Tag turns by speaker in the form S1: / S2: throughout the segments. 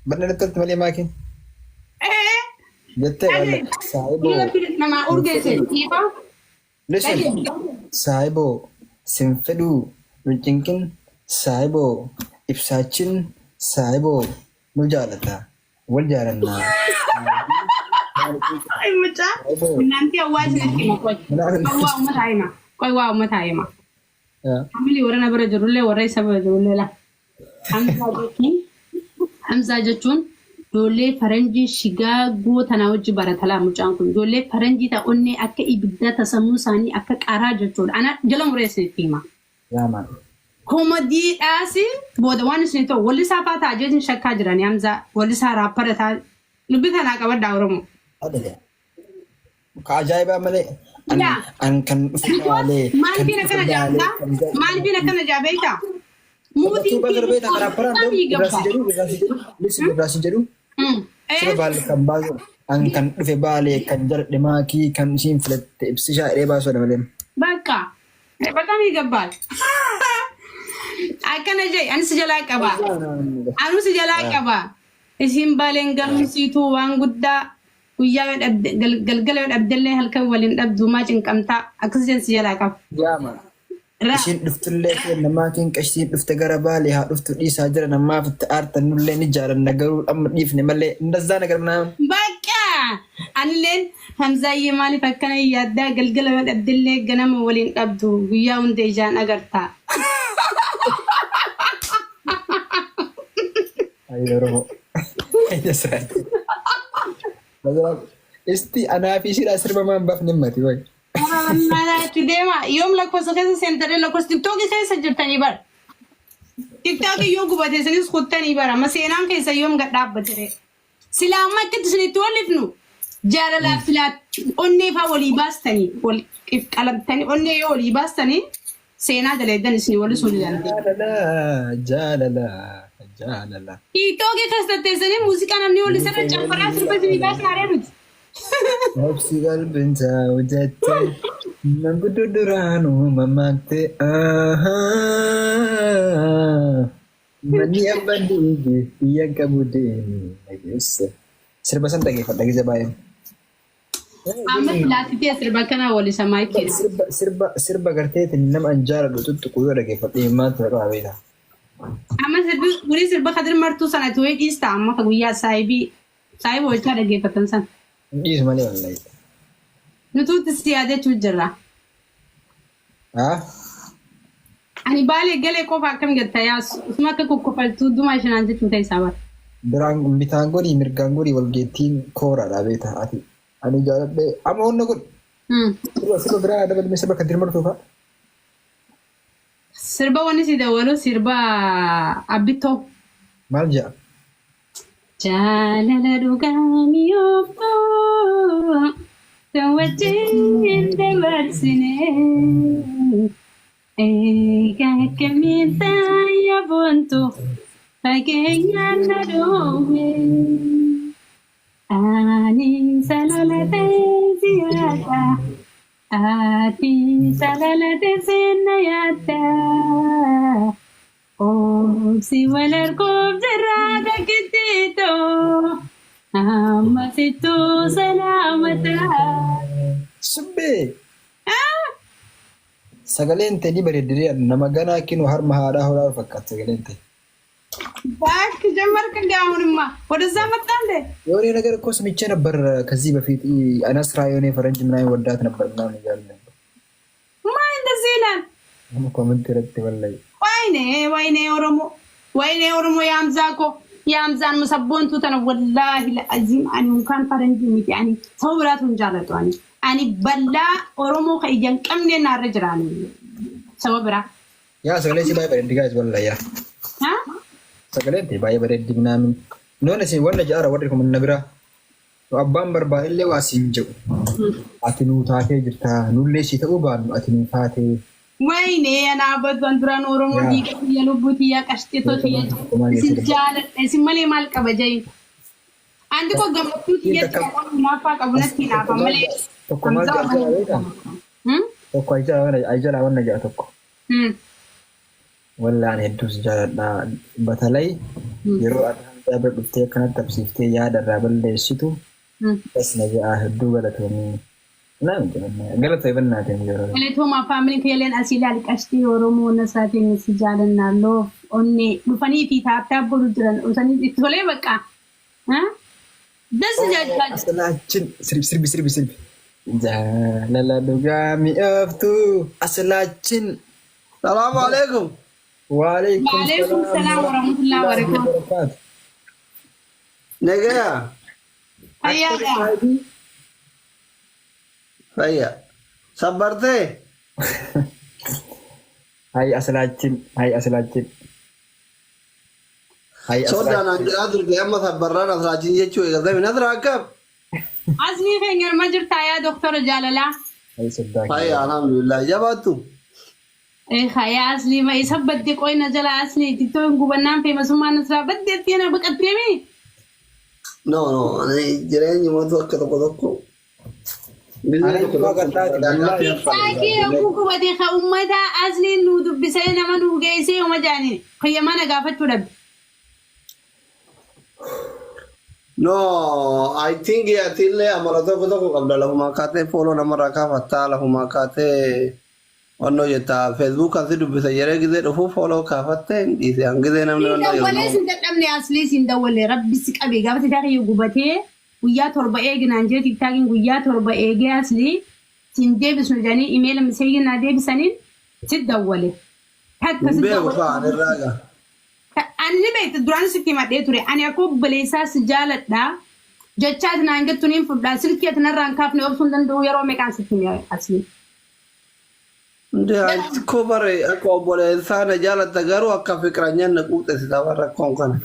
S1: Barna natti tolti malee maakiin.
S2: Ee.
S1: Jettee
S2: Dhagaye.
S1: walla saayiboo.
S2: Dhiira namaa urgeesse dhiifa.
S1: Listen.
S2: Dhagaye.
S1: Saayiboo sin fedhuu nun cinqin saayiboo ibsaachin saayiboo nu jaalata wal jaalannaa.
S2: Ay mucaa. እናንተ hawaa isinitti hima qoy. Hawaa uummataa hima. Qoy waa uummataa hima. Family warra na bira jirullee warra isa bira jirullee la. Hamzaa jechuun Hamzaa jechuun ijoollee faranjii shigaagoo tanaa wajji barata laa mucaan kun ijoollee faranjii ta onnee akka ibiddaa ta sammuu isaanii akka qaraa jechuudha. Ana jala muree isinitti hima.
S1: Yaamaa.
S2: Komadiidhaas booda waan isin ta'u wallisaa faa ta'a jeetiin shakkaa jirani Hamzaa wallisaa raappara ta'a dubbi tanaa qabadhaa Oromoo.
S1: Adada. Ka ajaa'ibaa malee an
S2: Yaa.
S1: an kan dhufe
S2: Because
S1: baalee kan
S2: maaliifin
S1: dhufe
S2: akkana
S1: baalee
S2: jaabtaa?
S1: kan jedhu.
S2: Maaliifin akkana jaabeeytaa? Muutiin
S1: Taphattuu
S2: kiyya
S1: beektaa karaa paraan
S2: samii
S1: irraa si
S2: gabbaa.
S1: jedhu irraa si jedhu listen irraa si jedhu sirba baalee kan baasu an kan dhufe baalee kan jaladhe maakii kan isiin filatte ibsishaa jedhee baasuudha malee.
S2: Bakka በጣም ይገባል። Akkana jee ani si jalaa qaba. Anu si jalaa qaba. Isiin baaleen galmisiituu waan guddaa guyyaa yoo dhabde galgala yoo dhabdellee halkan waliin dhabdu maa cinqamtaa akkas jeen si jalaa qaba.
S1: Yaama.
S2: Ra.
S1: Ishiin dhuftullee seenna maatiin qashtiin dhufte gara baalee haa dhuftu dhiisaa jira namaaf itti aartan nullee ni jaalanna garuu amma dhiifne malee እንደዛ ነገር ምናምን.
S2: Bakka anilleen Hamzaayyee maaliif akkana yaaddaa galgala yoo dhabdellee ganama waliin dhabdu guyyaa hunda ijaan agartaa.
S1: Ay Oromoo. Isti anaa fi ishiidhaa sirba maan baafne mati wayi.
S2: Manaatti deema yoom lakkoofsa keessa seentaree lakkoofsa tiktookii keessa jirtanii bara. Tiktookii yoo gubate isinis kuttanii bara amma seenaan keessa yoom gad dhaabbatere. Silaa amma akkitti isinitti wallifnu jaalalaaf silaa onnee faa walii baastanii wal qalamtanii onnee yoo walii baastanii seenaa daleeddan isinii wallisuu ni dandeenya.
S1: Jaalala jaalala jaalala.
S2: Tiktookii keessa teessanii muuziqaa namni wallisarra caffaraa sirba isinii baasnaa nuti.
S1: Obsi qalbiin taa'u jette manguddoo duraanuu mammaakte. Manni abbaan dhiige biyya qabu deemi dhageesse. Sirba san dhageeffadha gisa baay'ee.
S2: Amma silaasitee sirba kana walisa maayikii.
S1: Sirba sirba sirba garteetiin nama an jaaladhu tuttuqu yoo dhageeffadhe maaltu na qaba beektaa?
S2: Amma sirbi gurii sirba kadir martuu sana tuwee dhiista amma ka guyyaa saayibii saayibii wajjaa dhaggeeffatan sana.
S1: Hin dhiisu malee wallahi.
S2: Nutuutti si yaadachuu jirra.
S1: Haa?
S2: Ani baalee galee qofa akkam jetta yaasu usuma akka kokkofaltuu dumaa shanaan jechuu ta'e isaa bara.
S1: Biraan bitaan godhii mirgaan godhii walgeettiin kooraadha beektaa ati. Ani jaaladhee amma onna godhi. Sirba sirba biraa dabalmee sirba kan dirmartuu fa'a.
S2: Sirba wanni si dawwalu sirba abbittoo.
S1: Maal jedha?
S2: Jaalala dhugaa mi'ooftuu kan wajjin dabarsine. Egaa akkamiin taaya boontu fageenyaan na dhoowwe. Ani salala ta'ee si yaada. Ati salala teessee na yaadda. Obsi wal arguuf jirraa takkittiitoo. Amma sittuu salaamata.
S1: Subbee! Sagaleen tee ni bareeddi nama ganaa kinu harma haadhaa horaa fakkaata sagaleen tee.
S2: እባክህ ጀመርክ እንዴ? አሁንማ ወደዛ መጣ እንዴ?
S1: የሆነ ነገር እኮ ሰምቼ ነበር ከዚህ በፊት አነስራ የሆነ ፈረንጅ ምናምን ወዳት ነበር ምናምን እያሉ ነበር።
S2: ማን እንደዚህ ይላል?
S1: Comment irratti wallahi.
S2: ወይኔ ወይኔ ኦሮሞ ወይኔ ኦሮሞ የሀምዛ እኮ የሀምዛን musabboontuu tana wallaahi la'aziim ani unkaan faranjii miti ani saba biraatu hin jaalladhu ani ani ballaa Oromoo ka ija hin qabne naarra jiraani saba biraa.
S1: Yaa sagalee si baay'ee bareeddi guys wallahi yaa.
S2: Ha?
S1: Sagaleen tee baay'ee bareeddi ምናምን. Noon isin wanna ja'ara warri kun na biraa. Nu abbaan barbaadillee waa siin jedhu. Ati nuu taatee jirta nullee si ta'uu baannu ati nuu taatee.
S2: ወይኔ anaabatu duraan Oromoo
S1: Yaa.
S2: dhiiga tiyya lubbuu tiyya qashxitoo tiyya isin jaaladha isin malee maal qaba jayin. Anti koo gammachuu tiyyatti hinaaffaa qabu natti hinaafa malee.
S1: Tokko maal jedha beektaa? Tokko ajalaa wanna jedha tokko. Wallaan hedduu si jaaladha. Batalay yeroo ati Hamzaa bira dhuftee akkanatti tapsiiftee yaada irraa balleessitu bas na ja'a, hedduu galatoomii. Naan galatoo bannaateen yeroo.
S2: Galatoomaa. Faamiliin kiyyaaleen asii ilaali, qashtii Oromoo nasaatiin si jaalannaa loof onnee dhufanii fi tap tap godhu jiran dhufanii itti tolee bakka. Das jaalladha.
S1: Aslaachin sirbi, sirbi, sirbi, sirbi. Jaalala dhugaa mi'ooftuu aslaachin.
S3: Salaamu alaikum.
S1: Waalaikum
S2: Waalaikum salaam warahmatullahi wabarakatuh.
S3: Nagaya.
S2: Fayyaadha.
S3: Fayya. Sabbartee?
S1: Hay aslaachin, hay aslaachin. Hay
S3: Soddaan
S1: aslaachin.
S3: Aan jedhaa turte, amma sabbarraan asraachin jechuu eegaltame. Nasra, akkam?
S2: Asii keenya irma jirtaa yaa doktora jaalalaa?
S1: Hay soddaa.
S3: Fayya, alhamdulillah. Jabaattu?
S2: Yaa Aslii, ma isa badde qoyna jala Aslii TikTok gubannaan feemasummaan asirraa baddeetti yana baqatteemi.
S3: No, no. Ani jireenyi mootu akka tokko tokko.
S1: Ani tokko agartaati.
S2: TikTokii yogguu gubate ka ummata Asliin nu dubbisee nama nu geessee uma jaaniin kiyyamaa na gaafachuu dhabde.
S3: No, I think atillee amala tokko tokko qabda. Lafumaa kaatee follow namarraa kaafattaa, lafumaa kaatee onnoo jetta. Facebook kan si dubbisa yeroo gizee dhufu follow kaafattee hin dhiise hangizee namni
S2: Siin
S3: onnoo
S2: dawwalee
S3: yeroo.
S2: siin dadhabne Aslii, siin dawwalee rabbi si qabe. Gaafa TikTokii gubatee guyyaa 7 eeginaan jee, TikTokiin guyyaa 7 eegee Aslii siin deebisnu jedhanii imeela miseeyyii naa deebisaniin si dawwale. Takka
S3: Hin
S2: si
S3: beeku
S2: dawwale.
S3: fa'aan irraa gaa.
S2: Ani ni beekta, duraan sitti himadhee ture. Ani akka obboleessaa si jaaladha. Jechaa ati naan jettu niin fudhaa. Silkii ati narraa hin kaafne obsuu hin danda'u, yeroo meeqaan sitti hime Aslii.
S3: Ndi ko bare akka obboleessaa na jaalatta, garuu akka fiqiranyaan na quuxessita bara rakkoon kana.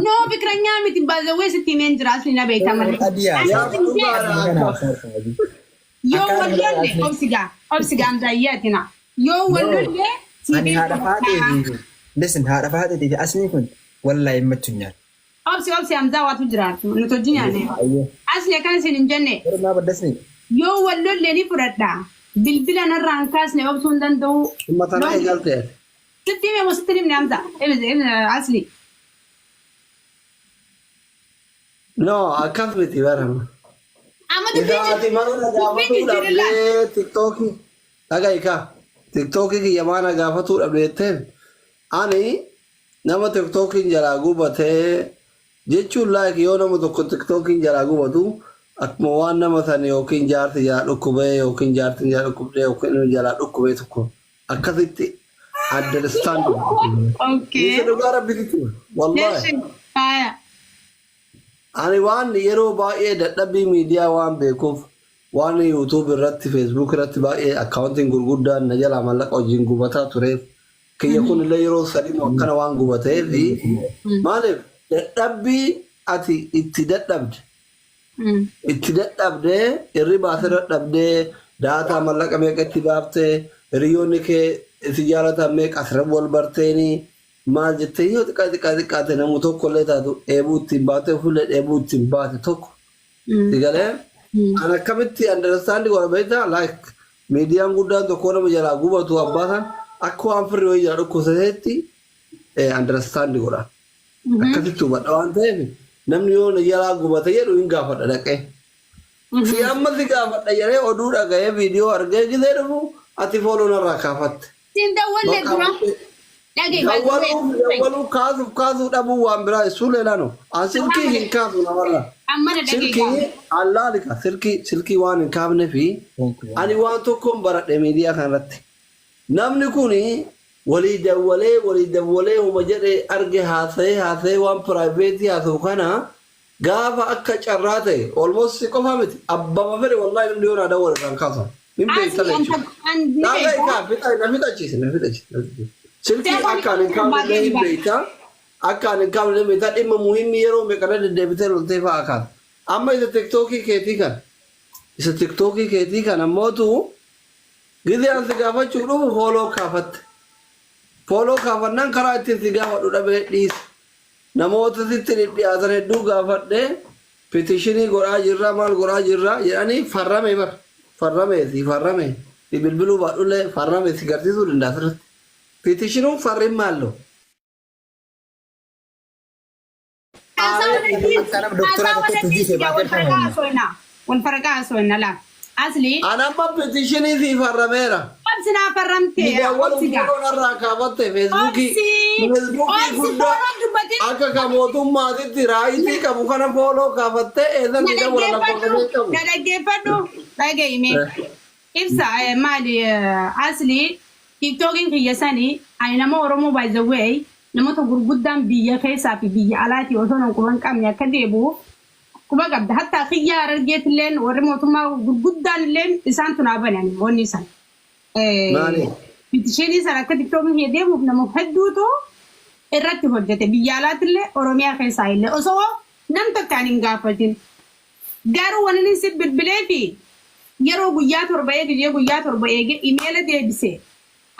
S2: No, fikiranyaa miti, baazawwee sitti himeen jira, Aslii na beekta malee.
S1: Adiyaa.
S2: Ani
S3: Yaa
S2: sitti himee
S3: dhugaadha akka.
S2: Yoo wal lolle, obsigaa, obsigaa, amzaayyatina. Yoo wal lolle
S1: Ani haadha faateetii, listen, haadha faateetii fi Asliin kun wallaahi himmachuu hin nyaatu.
S2: Obsi, obsi, Hamzaa, waatu jira nuti hojii nyaanne. Asli akkana isin hin jenne.
S1: Garuu maa baddasni?
S2: Yoo wal lolle ni fudhadha. Bilbila narraa hin kaasne obsuu hin danda'u.
S3: Amma tana eegalte.
S2: Sitti hime moo sitti himne, Hamzaa? Asli.
S3: No, akkas miti barama.
S2: Amma
S3: Isa ati mana na
S2: dubbiin
S3: gaafatuu
S2: jijjiirilla.
S3: dhabdee TikTokii dhaga'i kaa, TikTokii kiyya maana gaafatuu dhabdee jetteen, ani nama TikTokiin jalaa gubatee jechuun, like, yoo nama tokko TikTokiin jalaa gubatu akkuma waan nama san yookiin jaarsi jalaa dhukkubee yookiin jaartiin jalaa dhukkubdee yookiin inni jalaa dhukkubee tokko akkasitti understand. Isa dhugaa rabbititti, wallahi.
S2: Faaya.
S3: Ani waan yeroo baay'ee dadhabbii miidiyaa waan beekuuf, waan YouTube irratti, Facebook irratti baay'ee akkaawuntiin gurguddaan na jalaa mallaqa wajjin gubataa tureef, kiyya kun illee yeroo sadii moo akkana waan gubateef, maaliif dadhabbii ati itti dadhabde, itti dadhabdee hirribaa asirra dhabdee, data mallaqa meeqa itti baaftee, hiriyoonni kee si jaalatan meeqa asirra wal barteenii maal jettee, yoo xiqqaa xiqqaa xiqqaate namu tokko illee taatu dheebuu ittiin baate, ofillee dheebuu ittiin baate tokko si galee, an akkamitti understand godha beektaa? Like, miidiyaan guddaan tokko nama jalaa gubatu abbaa san akka waan firri wayii jalaa dhukkubsateetti understand godha. Akkasitti hubadha waan ta'eef, namni yoo na jalaa gubate jedhu hin gaafadha dhaqee. Si amma si gaafadha jedhee oduu dhaga'ee viidiyoo argee gisee dhufu ati follow narraa kaafatte.
S2: Siin dawwalle dura. Dhaga'i.
S3: Dawwaluu dawwaluu kaasuuf kaasuu dhabuu waan biraa ibsuu leelano. An silkii hin kaasu namarraa.
S2: Amma na dhaga'i.
S3: Silkii allaalika silkii silkii waan hin kaafne fi ani waan tokkoon baradhe miidiyaa kanarratti. Namni kun walii dawwalee walii dawwalee huma jedhee arge haasa'ee haasa'ee waan private haasa'u kana gaafa akka carraa ta'e almost qofa miti, abbama fedhe, wallahi, namni yoo naa dawwale irraan kaasan. Hin beektan jechuudha. Dhagaa kaa fixa na fixachiise, na fixachiise. Silkii akka ani hin kaafne hin beektaa. Akka ani hin kaafne hin beektaa. Dhimma muhiimii yeroo meeqana deddeebitee loltee fa'aa kaasa. Amma isa TikTokii keetii kana. Isa TikTokii keetii kana mootu gizee an si gaafachuu dhufu follow kaafatte. Follow kaafannaan karaa ittiin si gaafadhu dhabee dhiise. Namoota sitti dhidhiyaatan hedduu gaafadhe, petition godhaa jirra, maal godhaa jirra jedhanii farrame bar. Farrame si farrame. Bilbiluu baadhullee farrame si garsiisuu danda'a asirratti. Petitionuun farrin maallo?
S1: Akka doktora tokkotti hojii ishee baatee
S2: haasawaa wal faraqaa haasawna laa. Asli
S3: Ani amma petitionii fi farrameera.
S2: Obsi naa farramte.
S3: Miidiyaawwan
S2: Obsi gaa.
S3: follow narraa kaafatte Facebookii.
S2: Obsi.
S3: Facebookii
S2: Obsi
S3: guddaa
S2: follow dubbatin.
S3: akka ka mootummaatitti rightii qabu kana follow kaafattee eessa
S2: Na
S3: miidhaa wal
S2: dhaggeeffadhu.
S3: lakkoofamee qabu.
S2: Na dhaggeeffadhu. Dhaggeeffime. Ibsa maali asli TikTokiin kiyya sanii ani nama Oromoo, by the way, namoota gurguddaan biyya keessaa fi biyya alaatii osoo nan quban qabne akka deebi'uuf quba qabda. Hatta kiyya Harargeetilleen warri mootummaa gurguddaan illeen isaan tunaa banan wanni san.
S3: Maali?
S2: Petitionii sana akka TikTokiin kiyya deebi'uuf nama hedduutu irratti hojjete. Biyya alaatillee Oromiyaa keessaa illee osoo nam takkaan hin gaafatin. Garuu wanni inni si bilbilee fi yeroo guyyaa 7 eege, guyyaa 7 eege imeela deebise.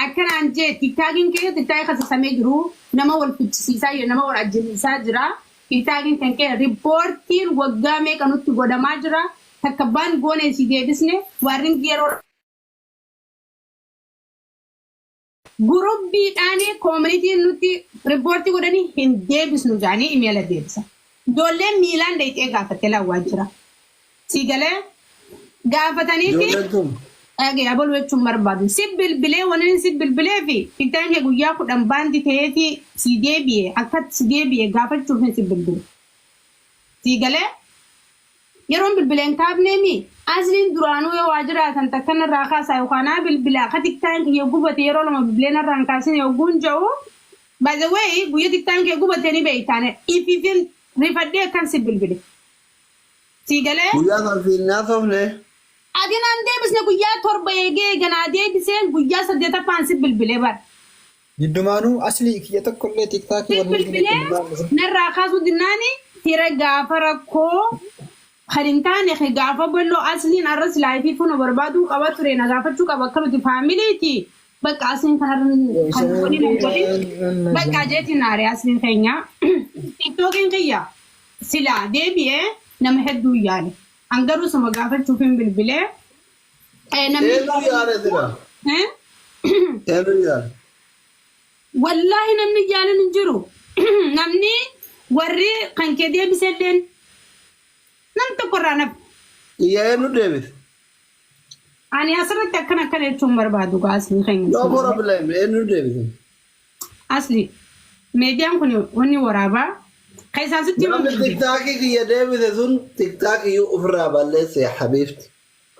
S2: Akkanaan jee, TikTokiin kee TikTokii kasasamee jiru, nama wal fichisiisaa jira, nama wal ajjeesisaa jira. TikTokiin kan kee reportiin waggaa meeqa nutti godhamaa jira. Takka ban goonee si deebisne warri yeroo gurubbiidhaan communityn nutti reportii godhanii hin deebisnu jaanii imeela deebisa. Ijoolleen miilaan dheeyxee gaafattee laawwaa jira. Si galee gaafatanii fi
S3: Ijoolleen tun.
S2: Dhagee abaluu jechuun barbaadu. Si bilbilee, wanni inni si bilbilee fi TikTokiin kee guyyaa 10 banned ta'eeti si deebi'e, akkatti si deebi'e gaafachuuf hin si bilbile. Si galee yeroon bilbileen kaafneemi asliin duraanuu yoo waa jiraatan takka narraa kaasaa yookaan naa bilbilaa ka TikTokiin kiyya gubate yeroo lama bilbilee narraa hin kaasin yogguun jedhu, by the way, guyya TikTokiin kee gubate ni beektaan ififin rifadhee akkan si bilbile. Si galee.
S3: Guyyaa san siin naasofne.
S2: Ati naan deebisne. Guyyaa 7 eegee ganaa deebiseen guyyaa saddeetaffaan si bilbilee bara.
S1: Giddumaanuu asli kiyya tokkollee TikTokii
S2: Si
S1: wanni
S2: bilbilee narraa kaasuu dinnaani fira gaafa rakkoo kan hin taane gaafa bal'oo asliin arras liveii funa barbaaduu qaba ture, na gaafachuu qaba akka nuti familyti. Bakka asliin kanarra kan godhin hin godhin bakka jeetiin aaree asliin keenya. TikTokiin kiyya silaa deebi'ee nama hedduu yaale. An garuu suma gaafachuuf hin bilbilee. Namni
S3: Eenyu yaale sila?
S2: Eh?
S3: Eenyu yaale?
S2: Wallaahi namni jaalan hin jiru. Namni warri kan kee deebiselleen nam tokko irraa nafu.
S3: Iyya eenyu deebise?
S2: Ani asirratti akkana akkana jechuun barbaadu gaa asli keenya.
S3: No problem, eenyu deebise?
S2: Asli miidiyaan kun wanni waraabaa kan isaan sitti
S3: Namni TikTokii kiyya deebise sun TikTokii ofirraa balleesse habiibti.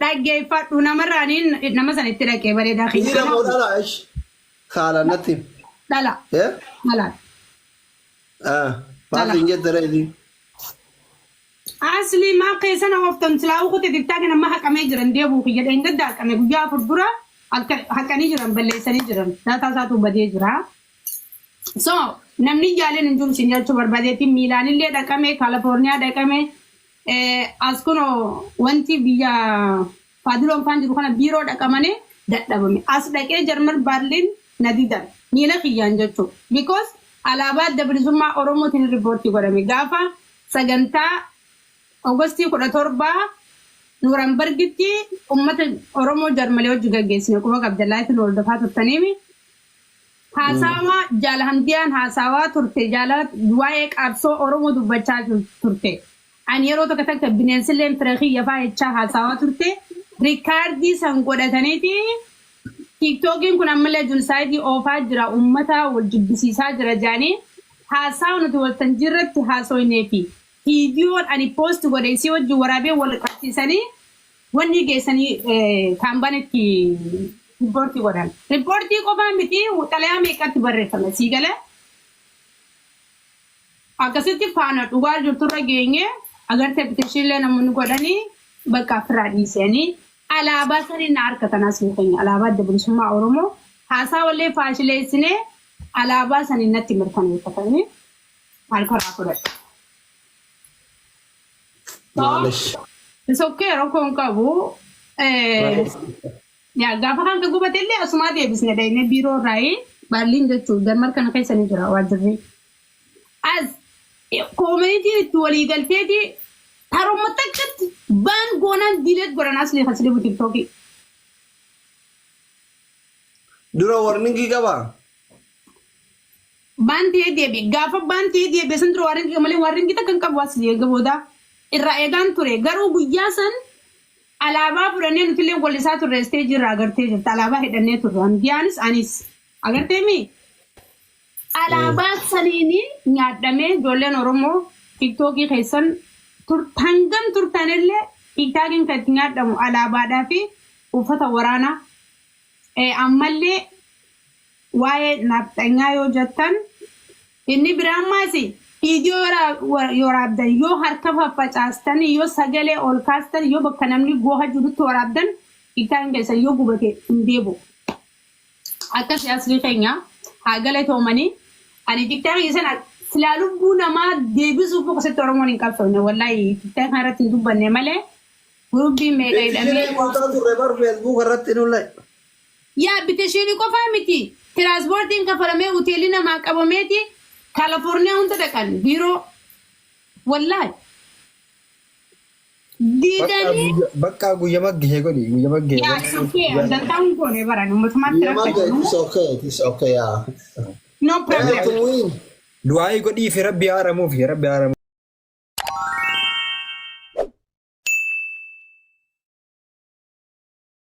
S2: Dhaggeeffadhu, namarraaniin nama sana itti dhaqee bareedaa
S3: Dhiira moo
S2: keenya.
S3: dhala ish? Saalaan natti.
S2: Dhala.
S3: Eh?
S2: Dhala.
S3: Ah, maal siin jette reeti?
S2: Asli maa keessana ooftan silaa ukute TikTokiin amma haqamee jiran deebuu kiyya dheengadda haqame, guyyaa 4 dura haqanii jiran, balleessanii jiran, data isaatu badee jira. So namni jaaleen hin jiru sin jechuu barbaadeetti. Miilaanillee dhaqame, Kaalifoorniyaa dhaqame, as kunoo wanti biyya Faadiloon faan jiru kana biiroo dhaqamanii dadhabame. As dhaqee Jarman Baarliin na didan miila kiyyaan jechuudha. Because alaabaa Adda Bilisummaa Oromootiin reportii godhame gaafa sagantaa Oogostii 17 Nuurambargitti uummata Oromoo Jarmalee hojii gaggeessine quba qabda, liveii nu hordofaa turtaniimi. Haasawaa Jaala Hamdiyaan haasawaa turte, jaala waa'ee qabsoo Oromoo dubbachaa turte. Ani yeroo tokko takka bineensillee fira kiyya fa'aa jechaa haasawaa turte. Recordii san godhataniiti TikTokiin kun ammallee genocideii oofaa jira, uummata wal jibbisiisaa jira jaanii haasawa nuti waltajjii irratti haasoynee fi viidiyoon ani post godhe isii wajjin waraabee wal qabsiisanii wanni geessanii kaampaaniitti reportii godhan. Reportii qofaa miti, xalayaa meeqatti barreeffame sii galee. Akkasitti faana dhugaa jirturra geenye agartee petitionillee namoonni godhanii bakka ofirraa dhiisanii alaabaa sanii na harkatan. Asii keenya alaabaa Adda Bilisummaa Oromoo haasaa wallee faashileessinee alaabaa sanii natti mirkaneeffatanii harkarraa fudhadhe.
S3: Maalish.
S2: It's okay, rakkoo hin qabu. Yaa gaafa kan gubate illee asumaa deebisne dhayne biiroo irraa Baarliin jechuun Jarman kana keessa ni jira waajjirri. As communityn itti walii galteeti taruma takkatti ban goonaan delete godhan asli kaslibu TikTokii.
S3: Dura warningii qabaa?
S2: Baantee deebi. Gaafa baantee deebi san dura warringii malee warringii takka hin qabu as eega booda irraa eegaan ture. Garuu guyyaa san alaabaa fudhannee nutillee wallisaa turre isteejii irraa agartee jirta. Alaabaa hidhannee turre. Hamdiyaanis anis. Agartee mii? Alaabaa saniin nyaadhamee ijoolleen Oromoo tiktookii keessan hangam turtanillee tiktaakiin kan itti nyaadhamu alaabaadhaa fi uffata waraanaa. Ammallee waa'ee naafxanyaa yoo jettan inni biraa ammaas viidiyoo yoo waraabdan, yoo harka faffacaastan, yoo sagalee ol kaastan, yoo bakka namni gooha jirutti waraabdan, tiktaakiin keessan yoo gubate hin deebi'u. Akka siyaasni keenya haa galatoomanii. Ani tiktaakii sana silaa lubbuu namaa deebisuuf akkasitti Oromoon hin qabsoofne, wallaahi tiktaakii kana irratti hin dubbanne malee gurubbiin meeqa hidhamee.
S3: Beeksisni guutaa turre bar Facebook irratti nullee.
S2: Yaa bitashiinii qofaa miti, tiraanspoortiin kafalamee, hoteelli namaa qabameeti Kaalifoorniyaa hunda dhaqan biiroo, wallaahi diidanii.
S1: Bakka guyyaa gahee godhi, guyyaa gahee.
S2: Yaa, it's okay, dantaa hin goone baran uummatummaatti
S3: Guyyaa
S2: rakkatu.
S3: It's okay, it's okay, yeah.
S2: No problem.
S3: To win.
S1: Du'aayii godhii fi rabbi haaramuuf, rabbi haaramuuf.